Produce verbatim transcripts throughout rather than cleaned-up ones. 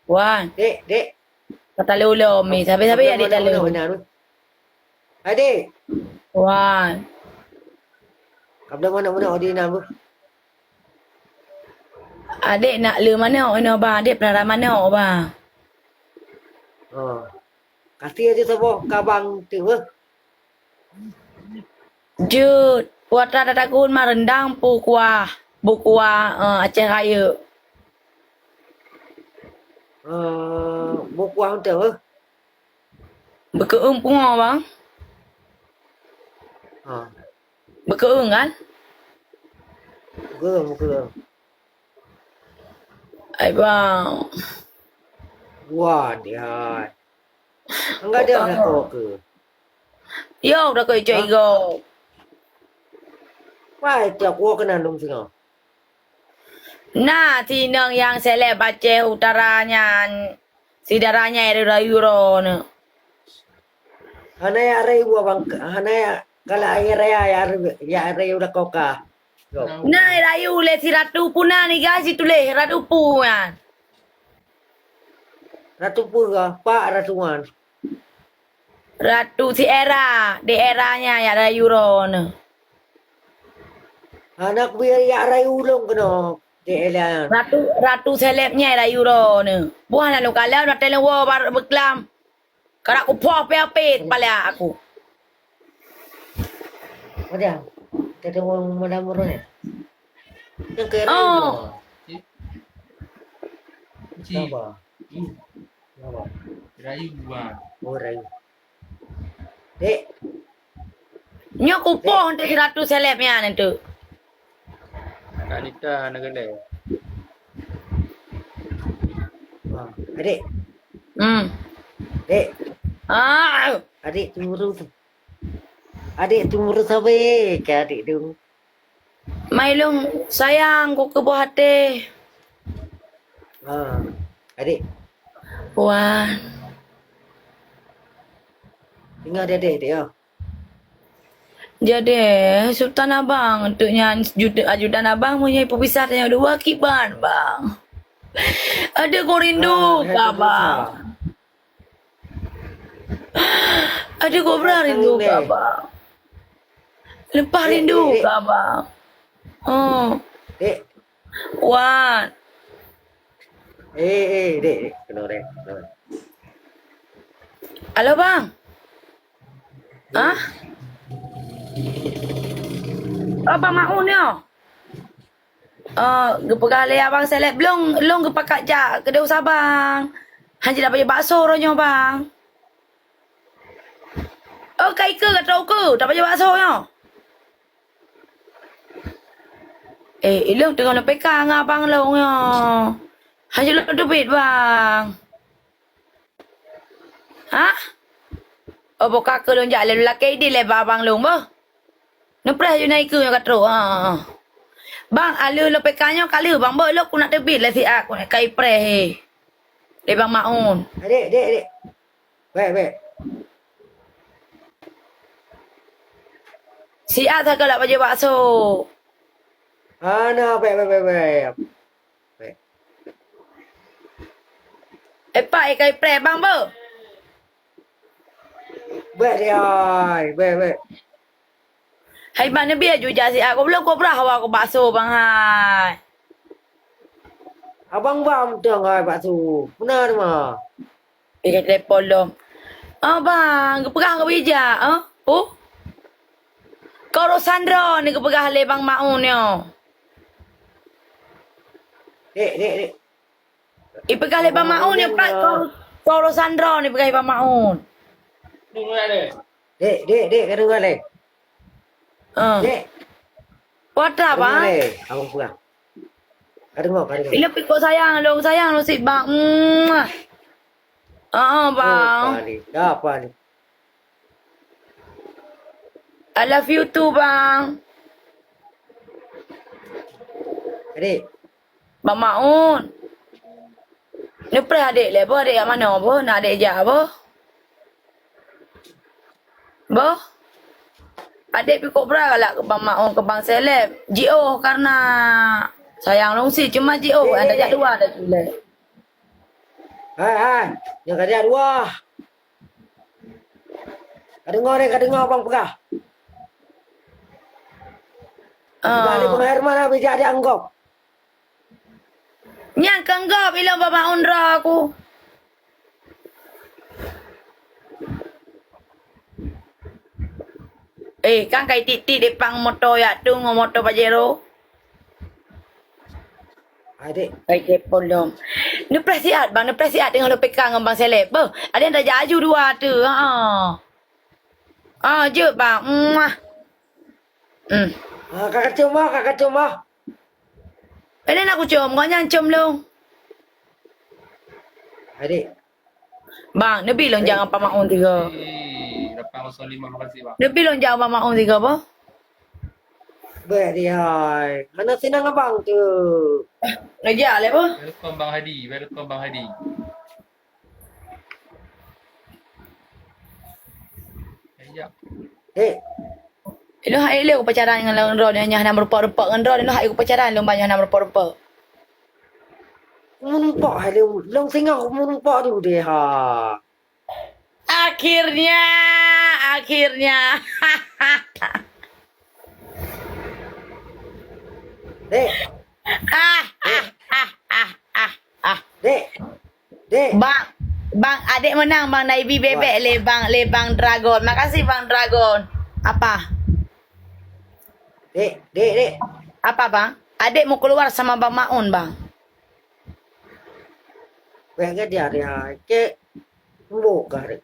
Wan. Dek, dek. Ka talo lom ni. Sabe-sabe adik talo. Adik. Wan. Ka beudoh manok-manok di na beuh. Adik nak le manok inoe bang, adik pelara manok bang. Oh. Kasih aja saboh ka bang tu beuh. Jeuet, kuatra tatagun ma rendang pu kuah, bu kuah, eh, Aceh Rayeuk. Eh, bu kuah untuk, eh? Beukeueung pungo, bang. Ha. Beukeueung, kan? Beukeueung, beukeueung. Ai, bang. Wah, dihai. Enggak ada lakoe ke? Yo, dah kau icok igo. Wah, itu aku kena dong singa. Na, sinong nyang seleb Aceh Utara nyan, si dara nyan rayu-rayu droeneuh. Hana ya rayu abang, hana ya kala air raya ya rayu, ya rayu lakoe ka. Yo. Na rayu lé si Ratu puna ni ga si tuléh Ratu pu nyan. Ratu pu ga, Pak Ratu nyan. Ratu si era, di era nyan ya rayu droeneuh. Anak biar ya rayu ulong kena di era. Ratu, ratu seleb nyan rayu droeneuh. Buah lalu kalau na teuleuwo bar beuklam. Karak kupoh pih apit pala aku. Ada. Kita mau madam urut ni. Yang kira. Oh. Kenapa? Kenapa? Rayu buat. Oh, rayu. Dek. Nyoe kupoh untuk seratus seleb nyan tu. Kak Nita nak kena. Ha, adik. Hmm. Dek. Ah. Adik cemburu tu. Adik cemburu sabe ke adik tu? Mai lôn sayang ku keu boh até. Ha, adik. Wan. Tinggal deh, dek, ya. Jadi, Sultan Abang, untuk nyan jud-, ajudan Abang punya pepisah tanya dua kiban, Bang. Ada kau rindu, ah, Bang. Ada kobra rindu ka abang. Lepas rindu ka abang. Oh. Dek. Wan. Eh, eh, dek, dek. Kena orang. Halo, bang. Ah? Abang Maun ni, oh? Eh, geupeugah lé abang seleb, lôn, lôn geupakat jak keudeh u Sabang. Hana jeuet tapajoh bakso uroe nyoe, bang. Oh, ka ikeue gata ukeue, tapajoh bakso nyoe. Eh, ilôn teungoh lôn peka ngon abang lôn nyoe. Hana jeuet lôn teubiet, bang. Hah? Oh, boh ka keu lôn jak lé lôn lakée idin lé bak abang lôn beuh. Neupreh aju na ikeue nyoe ka trok. Ha, ha, ha. Bang, aleuh lôn peka nyoe ka lheueh bang beuh, lôn ku nak teubiet lé siat ku nak kai preh he. Lé bang Maun. Dek, dek, dek. Bèk, bèk. Siat sagoe lak pajoh bakso. Hana, bèk, bèk, bèk, bèk. Bèk. Eh, Pak, eh, kai preh bang beuh. Bèk deh, ai. Bèk, bèk. Hai, bang, neubi aju jak siat, goblok kobra hawa keu bakso, bang, hai. Abang bang mantong, hai, bakso. Peuna teuma. Eh, ka telepon lom. Oh, bang, geupeugah keu bijak, oh? Oh? Kau urosan droeneuh geupeugah lé bang Maun nyoe. Dek, dek, dek. Ipeugah lé bang Maun nyoe, Pak, kau, kau urosan droeneuh ipeugah lé bang Maun. Dek, dek, dek, ka deungoe lé. Ah. Dek. Watra, bang. Ka deungoe lé, abang peugah. Ka deungoe, ka deungoe. Ilôn pih kok sayang lôn, sayang lôn sit, bang. Muah. Ah, ah, bang. Oh, Pak Ali. Dah, Pak Ali. I love you too, bang. Adik. Bang Maun. Neupreh adik lé, boh adik jak manoe, boh na adik jak, boh. Boh. Adik pih kobra galak keu bang Maun, keu bang seleb. Jiôh karena sayang lôn sit, cuma jiôh, dek, ada dek, jak dek. Dua ada julek. Hai, hai. Nyang ka dua. Ka deungoe deh, ka deungoe abang peugah. Ka peugah lé Bang Herman, bijak di anggop. Nyang keunggop ilong Bang Maun droe aku. Eh, kan kai tiek-tiek dipang moto yak tu ngon moto Pajero. Adik. Kai kepon dong. Neupreh siat bang, neupreh siat teungoh lôn peka ngon Bang Seleb. Beuh, adik dah jaju dua tu. Ha. Ah, jeuet bang. Muah. Hmm. Ah, kakak cium ah, kakak cium ah. Ini nak kucium, kau jangan cium lu. Adik. Bang, neubi lôn jak ngon Pak Maun tiga. Eh, lapan kosong lima, makasih, Bang. Neubi lôn jak ngon Pak Maun tiga apa? Beh, dihai. Hana sinang abang tu. Ngejak lé apa? Welcome, Bang Hadi. Welcome, Bang Hadi. Ngejak. Hei. Ilong hai lé upacara ngon droe nyoe hana meureumpok-reumpok ngon droe, ilong hai upacara lôn banyoe hana meureumpok-reumpok. Meureumpok hai lé, lôn singoh meureumpok tu deh ha. Akhirnya, akhirnya. Dek. Ah, ah, ah, ah, ah, ah. Dek. Dek. Bang, bang, adik menang bang Naibi bebek lé bang, lé bang Dragon. Makasih bang Dragon. Apa? Dek, dek, dek. Apa bang? Adik mau keluar sama bang Maun bang. Weh, ke dia, dia. Cek. Mbok kah, dek?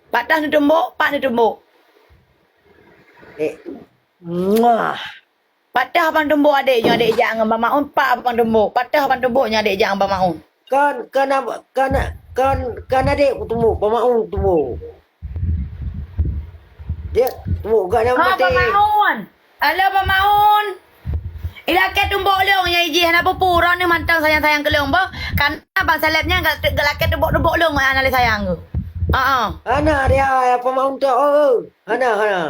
Patah neutumbok, pat neutumbok. Dek. Muah. Patah abang tumbok adek nyoe adek jak ngon Bang Maun, pat abang tumbok. Patah abang tumbok nyoe adek jak ngon Bang Maun. Kan, kan, ab-, kan, kan, kan adek tumbok, Bang Maun tumbok. Dia tumbok gak nyang Ha, maté. Bang Maun. Halo, Bang Maun. Ilakée tumbok lôn nyang ijih hana peue-peue, uroe nyoe mantong sayang-sayang keu lôn beuh. Kan Bang Saleb nyan galakée tumbok-tumbok lôn ngon analis sayang tu. Heeh. Hana dia, ya, Bang Maun tu. Oh, oh. Hana, hana.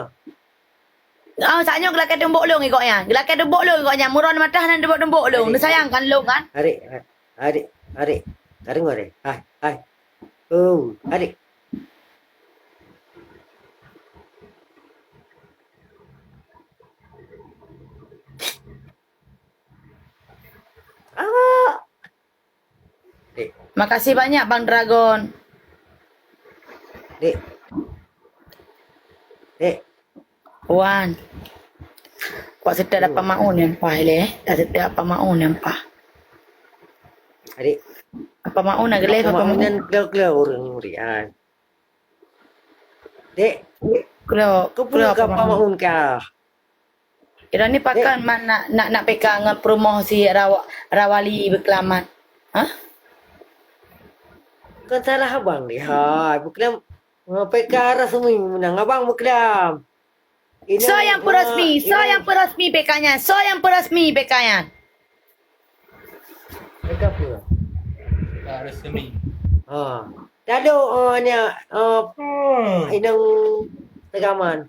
Oh, saat nyoe geulakée tumbok lôn ikok nyan. Geulakée tumbok lôn ikok nyan. Muron mata hana tumbok-tumbok lôn. Adik, neusayang kan lôn kan? Adik, adik, adik. Ka deungoe deh. Hai, hai. Oh, adik. Ah. Dek. Makasih banyak Bang Dragon. Dek. Dek. Wan. Kuat seutôt dapat maun nyang paih lé. Dah seutôt dapat maun nyang paih. Adik. Apa maun nak geleh apa maun? Apa maun nyan kleu-kleu ureueng murid ai. Dek. Kleu, keu peue kleu apa maun? Apa maun kah? Ira ni pakan man nak, nak, nak peka ngon peurumoh si Rawa-, Rawali beukeulamat. Hah? Kan salah abang ni. Hai, beukeulamat. Peka rasmi meunang abang beukeulamat. Soe nyang peurasmi? Soe nyang peurasmi peka nyan? Soe nyang peurasmi peka nyan? Peka peue? Peka rasmi. Ha. Lalu, oh, nya, oh, inong Tegaman.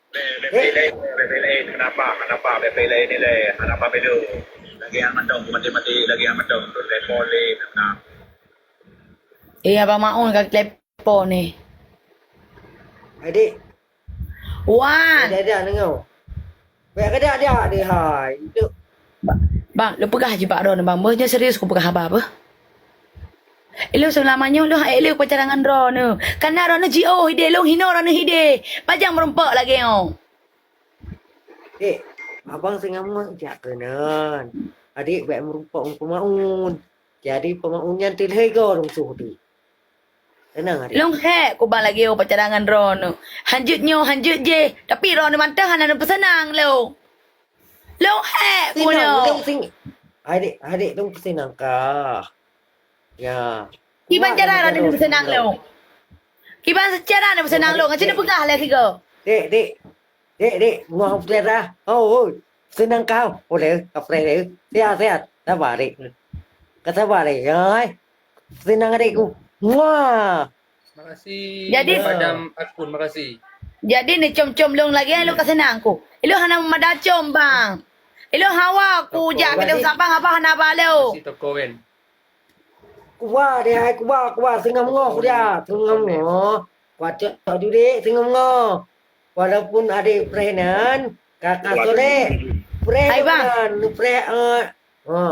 Bèk, bèk pilih, bèk pilih. Kenapa? Kenapa bèk pilih ni lé? Kenapa bèk lé? Lagèe nyang mantong, mati-mati lagèe nyang mantong. Level lé, kenapa? Iya, Bang Maun ka telepon ni. Adik. Wan. Ada, ada, dengar. Bèk kada dia, dia, hai. Itu. Ba-, bang, lu peugah jih bak droeneuh, bang. Beuh, nyoe serius kupeugah haba beuh. Ilôn seulama nyoe lôn han ék lé pacaran ngon droeneuh. Kana droeneuh jiôh idéh, lôn hinoe droeneuh idéh. Pajan meurumpok lagèe nyoe. Eh, abang singoh ngon jak keunan. Adik bèk meurumpok ngon peumaun. Jadi peumaun nyan teuh lhèe goe lôn suh di. Teunang adik. Lôn hék kubang lagèe nyoe pacaran ngon droeneuh. Han jeuet nyoe, han jeuet jéh. Tapi droeneuh mantong hana neupeuseunang lôn. Lôn hék keunoe. Lôn sing-, adik, adik lôn peuseunang kah? Ya. Kiban cara droeneuh peuseunang lôn? Kiban cara droeneuh peuseunang lôn? Aci neupeugah lé sigoe. Dek, dek. Dek, dek. Muah peuseunang. Oh, oh. Peuseunang kah? Boleh, kapreh deh. Siap, siap. Sabar, dek. Ka sabar, dek. Ya, eh. Peuseunang adikku. Muah. Makasih, jadi, Madam Akun, makasih. Jadi neucom-com lôn lagèe nyan lôn ka seunang ku. Ilôn hana meumada com, bang. Ilôn hawa ku jak keudéh Sabang haba hana ba lôn. Makasih Toko Wen. Kuba dia, hai kuba, kuba, singoh meungoh dia, singoh meungoh. Kuba cok, cok judek, singoh meungoh. Walaupun adek preh nan, kakak soleh. Preh nan, preh, eh. Ha.